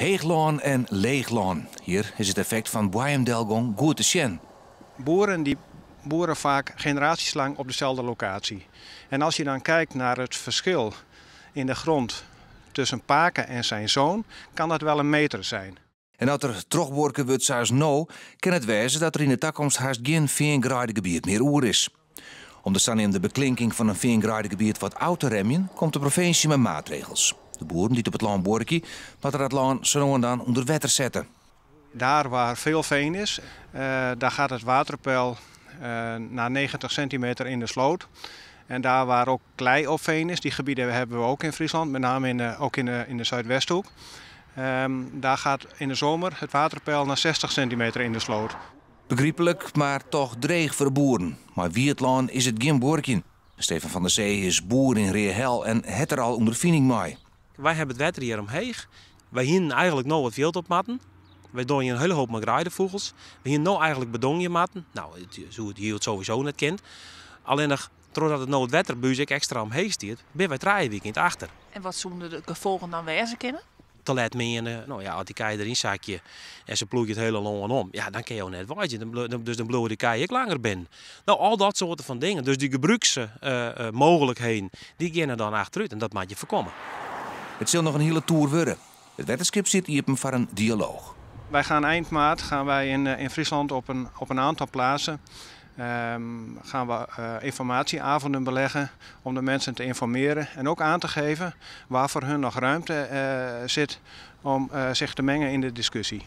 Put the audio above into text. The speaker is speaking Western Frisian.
Heechlân en leechlân. Hjir is it effekt fan boaiemdelgong goed te sjen. Boeren die boeren vaak generaties lang op dezelfde locatie. En als je dan kijkt naar het verschil in de grond tussen pake en zijn zoon, kan dat wel een meter zijn. En as der trochbuorke wurdt sa as no, kin it wêze dat der yn de takomst hast gjin feangreidegebiet mear oer is. Om de saneamde beklinking fan in feangreidegebiet wat ôf te remjen, komt de provinsje mei maatregels. De boeren dy't op it lân buorkje, moatte dat lân sa no en dan ûnder wetter sette. Daar waar veel veen is, daar gaat het waterpeil naar 90 centimeter in de sloot. En daar waar ook klei op veen is, die gebieden hebben we ook in Friesland, met name ook in de Zuidwesthoek. Daar gaat in de zomer het waterpeil naar 60 centimeter in de sloot. Begryplik, mar dochs dreech foar de boeren. Mar wiet lân is it gjin buorkjen. Stefan van der Zee is boer yn Reahel en hat der al ûnderfining mei. Wy hawwe it wetter hjir omheech. Wy hiene eigenlik no it fjild op moatten. Wy dogge in hiele hoop mei greidefûgels. Wy hiene no eigenlik bedongje moatten. No, it soe it hiel sowieso net kind. Allinnich, trochdat it no it wetter by ús ek ekstra omheech stiet, binne wy 3 wiken achter. En wat soene de gefolgen dan wêze kinne? Te let meane, no ja, as dy kij deryn sakje en se ploegje it hiele lân om, ja, dan kinne jo net weidzje. Dus dan bliuwe dy kij ek langer binnen. No, al dat soarte fan dingen. Dus dy gebrûksmooglikheden, dy geane dan achterút en dat moatte je foarkomme. It sil noch in hiele toer wurde. It wetterskip sit iepen foar in dialooch. Wij gaan eind maart gaan wij in Friesland op een aantal plaatsen gaan we informatieavonden beleggen om de mensen te informeren en ook aan te geven waar voor hun nog ruimte zit om zich te mengen in de discussie.